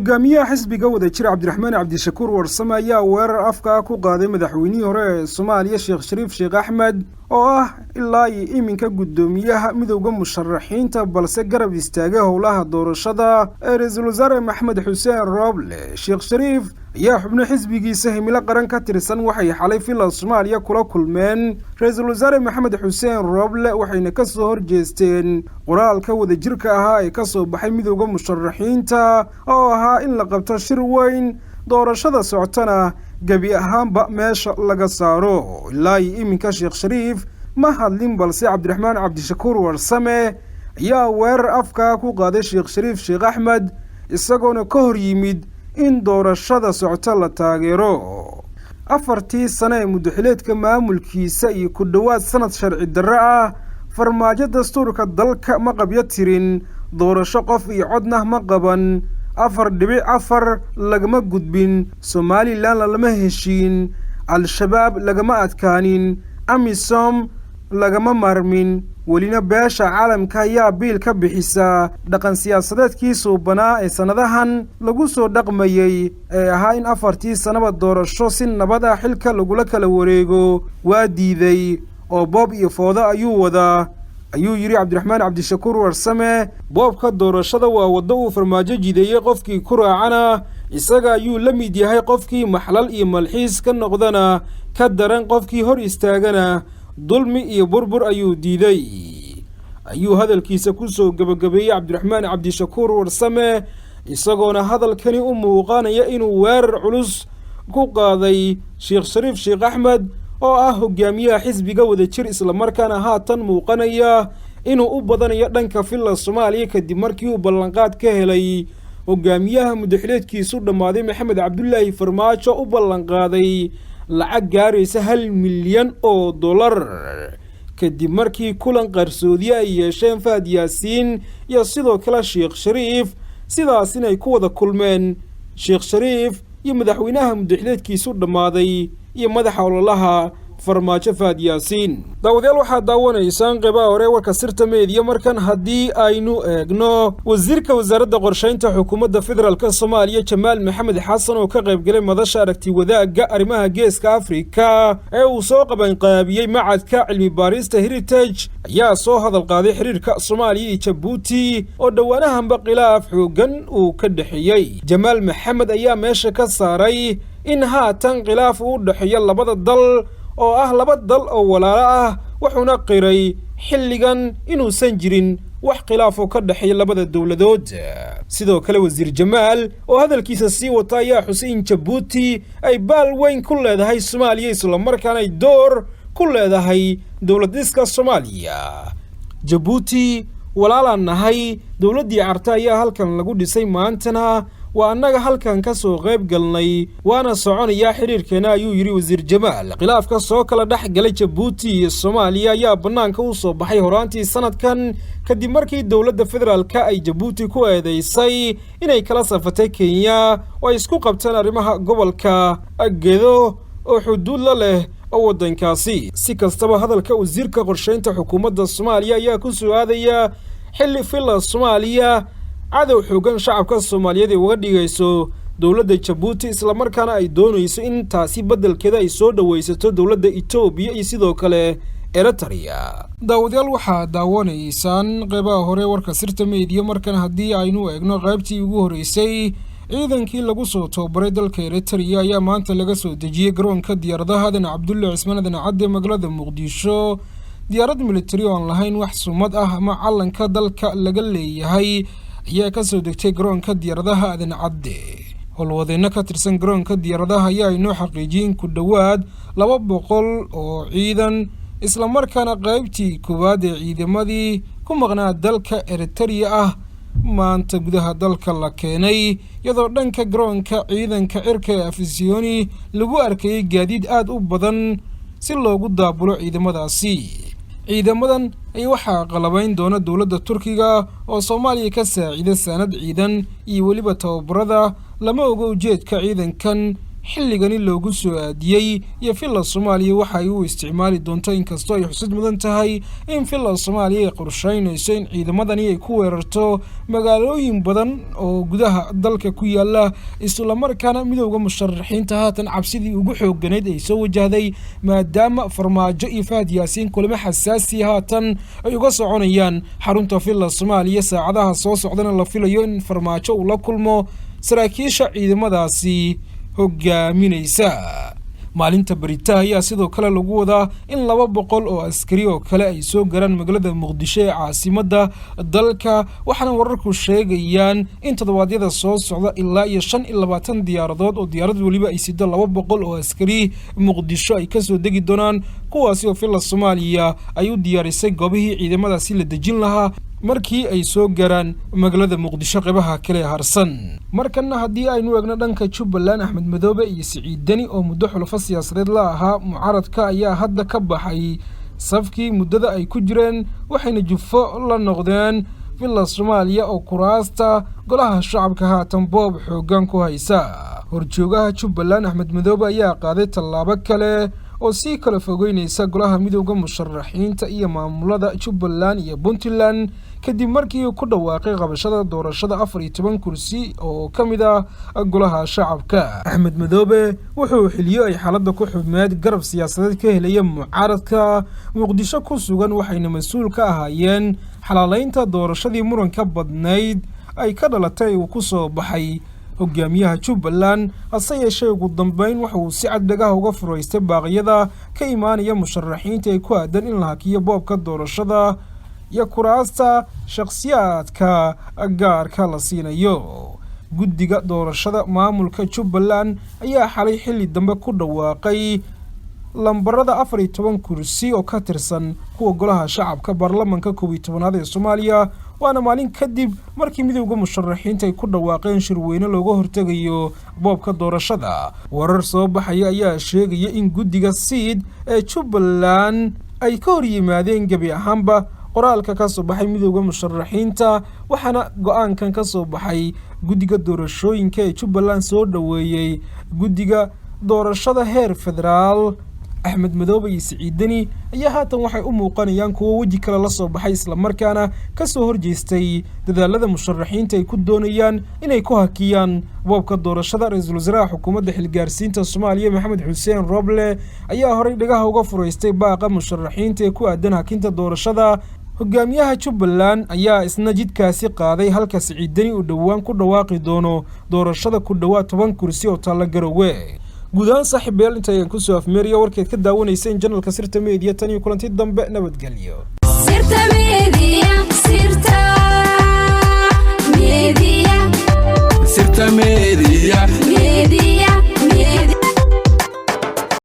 Hogaamiyaha xisbiga Wadajir, Cabdiraxmaan Cabdishakuur Warsame, ayaa weerar afka ku qaaday madaxweynihii hore ee Soomaaliya, Sheekh Shariif Sheekh Axmed, oo ah ilaa iyo iminka guddoomiyaha Midowda Musharaxiinta, balse garab istaagay howlaha doorashada ee ra-iisul wasaare Maxamed Xuseen Rooble. Sheekh Shariif ayaa xubno xisbigiisa Himilo Qaran ka tirsan waxay xalay Villa Soomaaliya kula kulmeen ra-iisul wasaare Maxamed Xuseen Rooble, waxayna kasoo horjeesteen qoraalka wadajirka ahaa ee kasoo baxay Midowda Musharaxiinta oo ahaa in la qabto shir weyn, doorashada socotana gebi ahaanba meesha laga saaro. Ilaa iyo iminka Sheekh Shariif ma hadlin, balse Cabdiraxmaan Cabdishakuur Warsame ayaa weerar afkaa ku qaaday Sheekh Shariif Sheekh Axmed, isagoona ka hor yimid in doorashada socto la taageero. 4-tii sano ee muddaxileedka maamulkiisa iyo ku dhowaad sanad sharci darro ah, Farmaajo dastuurka dalka ma qabyo tirin, doorasho qof iyo codna ma qaban, 4.4 lagama gudbin, Somalilan lalama heshiin, Al-Shabaab lagama adkaanin, AMISOM lagama maarmin, welina beesha caalamka ayaa biil ka bixisa. Dhaqan siyaasadeedkii suubanaa ee sannadahan lagu soo dhaqmayey ee ahaa in 4-tii sanaba doorasho si nabad ah xilka lagula kala wareego waa diiday, oo boob iyo foodo ayuu wadaa, ayuu yidhi Cabdiraxmaan Cabdishakuur Warsame. Boobka doorashada waa waddo uu Farmaajo jideeyey, qofkii ku raacana isaga ayuu la mid yahay, qofkii maxlal iyo malxiis ka noqdana ka daran, qofkii hor istaagana dulmi iyo burbur ayuu diiday, ayuu hadalkiisa ku soo gebagabeeyey Cabdiraxmaan Cabdishakuur Warsame, isagoona hadalkani u muuqanaya inuu weerar culus ku qaaday Sheekh Shariif Sheekh Axmed oo ah hogaamiyaha xisbiga Wadajir, islamarkaana haatan muuqanaya inuu u badanayo dhanka Villa Soomaaliya, kadib markii uu ballanqaad ka helay hogaamiyaha muddaxileedkiisu dhammaaday, Maxamed Cabdulaahi Farmaajo, u ballanqaaday lacag gaaraysa 1 milyan oo dollar, kadib markii kulan qarsoodiye ay yeesheen Fahad Yaasiin iyo sidoo kale Sheekh Shariif, sidaas inay ku wada kulmeen Sheekh Shariif iyo madaxweynaha muddaxileedkiisu dhammaaday iyo madaxa ololaha Farmaajo, Fahad Yaasiin. Daawadayaal, waxaad daawanaysaan qeybaha hore warka Sirta Meediya. Markan haddii aynu eegno, wasiirka wasaaradda qorshaynta xukuumadda federaalka Soomaaliya, Jamaal Maxamed Xasan, oo ka qaybgalay madasha aragti wadaagga arrimaha Geeska Afrika ee uu soo qabanqaabiyey macadka cilmi baarista Heritage, ayaa soo hadal qaaday xiriirka Soomaaliya iyo Jabuuti oo dhowaanahanba khilaaf xooggan uu ka dhexeeyey. Jamaal Maxamed ayaa meesha ka saaray in haatan khilaaf uu u dhexeeyo labada dal oo ah laba dal oo walaalo ah, wuxuuna qiray xilligan inuusan jirin wax khilaaf oo ka dhexeeya labada dowladood. Sidoo kale, wasiir Jamaal oo hadalkiisa sii wata ayaa xusay in Jabuuti ay baal weyn ku leedahay Soomaaliya, islamarkaana ay door ku leedahay dowlad dhiska Soomaaliya. "Jabuuti walaalaan nahay. Dowladdii Carta ayaa halkan lagu dhisay, maantana waa annaga halkan ka soo qayb galnay, waana soconayaa xiriirkeena," ayuu yidhi wasiir Jamaal. Khilaafka soo kala dhex galay Jabuuti iyo Soomaaliya ayaa bannaanka u soo baxay horaantii sanadkan, kadib markii dowladda federaalka ay Jabuuti ku eedeysay inay kala safatay Kenya oo ay isku qabteen arrimaha gobolka Gedo oo xuduud la leh oo waddankaasi. Si kastaba, hadalka wasiirka qorshaynta xukuumadda Soomaaliya ayaa ku soo aadaya xilli Villa Soomaaliya cadow xoogan shacabka Soomaaliyeed ay uga dhigayso dowladda Jabuuti, islamarkaana ay doonayso in taasi beddelkeeda ay soo dhowaysato dowladda Itoobiya iyo sidoo kale Eritrea. Daawadayaal, waxaad daawanaysaan qeybaha hore warka Sirta Meediya. Markan haddii aynu eegno qaybtii ugu horreysay, ciidankii lagu soo tababaray dalka Eritrea ayaa maanta laga soo dejiyey garoonka diyaaradaha Aadan Cabdulle Cismaan, Aadan Cadde, magaalada Muqdisho. Diyaarad militari oo aan lahayn wax sumad ah ama calanka dalka laga leeyahay ayaa kasoo degtay garoonka diyaaradaha Aadan Cadde. Howlwadeenno ka tirsan garoonka diyaaradaha ayaa inoo xaqiijiyey in ku dhowaad 200 oo ciidan, islamarkaana qaybtii koowaad ee ciidamadii ku maqnaa dalka Eritrea ah, maanta gudaha dalka la keenay, iyadoo dhanka garoonka ciidanka cirka ee Afisiyoni lagu arkayay gaadiid aada u badan si loogu daabulo ciidamadaasi. Ciidamadan ay waxaa qalabayn doona dowladda Turkiga oo Soomaaliya ka saacida saanad ciidan iyo weliba tababarada. Lama oga ujeedka ciidankan. Xilligani loogu soo aadiyey iyo Villa Soomaaliya waxa ay u isticmaali doonto, inkastoo ay xusid mudan tahay in Villa Soomaaliya ay qorsheynayso in ciidamadani ay ku weerarto magaalooyin badan oo gudaha dalka ku yaala, islamarkaana Midowda Musharaxiinta haatan cabsidii ugu xooganayd ay soo wajahday, maadaama Farmaajo iyo Fahad Yaasiin kulamo xasaasi haatan ay uga soconayaan xarunta Villa Soomaaliya. Saacadaha soo socdana la filayo in Farmaajo uu la kulmo saraakiisha ciidamadaasi hogaaminaysa. Maalinta berita ayaa sidoo kale lagu wadaa in 200 oo askari oo kale ay soo gaaraan magaalada Muqdisho ee caasimadda dalka, waxaana wararku sheegayaan in toddobaadyada soo socda ilaa iyo 25 diyaaradood oo diyaarad weliba ay sido 200 oo askari Muqdisho ay kasoo degi doonaan, kuwaasi oo Villa Soomaaliya ay u diyaarisay goobihii ciidamadaasi la dejin lahaa markii ay soo gaaraan magaalada Muqdisho. Qeybaha kale harsan markana haddii aynu eegno dhanka Jubbaland, Axmed Madoobe iyo Siciid Deni oo muddo xulafo siyaasadeed la ahaa mucaaradka ayaa hadda ka baxay safkii muddada ay ku jireen, waxayna jufo la noqdeen Villa Soomaaliya oo kuraasta Golaha Shacabka haatan boob xooggan ku haysa. Horjoogaha Jubbaland Axmed Madoobe ayaa qaaday tallaabo kale oo sii kala fogeynaysa golaha Midowda Musharaxiinta iyo maamulada Jubbaland iyo Puntland, kadib markii uu ku dhawaaqay qabashada doorashada 14 kursi oo ka mid ah Golaha Shacabka. Axmed Madoobe wuxuu xiliyo ay xaaladda ku xubmeed garab siyaasadeed ka helaya mucaaradka Muqdisho ku sugan, waxayna mas-uul ka ahaayeen xalaaleynta doorashadii muranka badnayd ay ka dhalatay uu ku soo baxay hogaamiyaha Jubbaland. Hase yeeshee, ugu dambeyn waxa uu si cad dhagaha uga furaystay baaqyada ka imaanaya musharaxiinta ee ku aadan in la hakiyo boobka doorashada iyo kuraasta shakhsiyaadka gaarka la siinayo. Guddiga doorashada maamulka Jubbaland ayaa xalay xilli dambe ku dhawaaqay lambarada 14 kursi oo ka tirsan kuwa Golaha Shacabka baarlamanka 11aad ee Soomaaliya, waana maalin kadib markii Midowda Musharaxiinta ay ku dhawaaqeen shirweyne looga hortegayo boobka doorashada. Warar soo baxaya ayaa sheegaya in guddiga SEIT ee Jubbaland ay ka hor yimaadeen gebi ahaanba qoraalka ka soo baxay Midowda Musharaxiinta, waxaana go-aankan ka soo baxay guddiga doorashooyinka ee Jubbaland soo dhoweeyey guddiga doorashada heer federaal. Axmed Madoobe iyo Siciid Deni ayaa haatan waxay u muuqanayaan kuwo weji kale la soo baxay, islamarkaana ka soo horjeestay dadaalada musharaxiinta ay ku doonayaan inay ku hakiyaan boobka doorashada. Ra-iisul wasaaraha xukuumadda xilgaarsiinta Soomaaliya Maxamed Xuseen Roble ayaa horey dhagaha uga furaystay baaqa musharaxiinta ee ku aadan hakinta doorashada. Hogaamiyaha Jubbaland ayaa isna jidkaasi qaaday, halka Siciid Deni uu dhowaan ku dhawaaqi doono doorashada ku dhowaad 10 kursi oo taalla Garowe. Guud ahaan, saaxiibayaal, inta ayaan kusoo afmeeriya warkeed ka daawanayseen channelka Sirta Media. Tan iyo kulanti dambe, nabadgelyo. Sirta Media, Sirta Media. Sirta Media.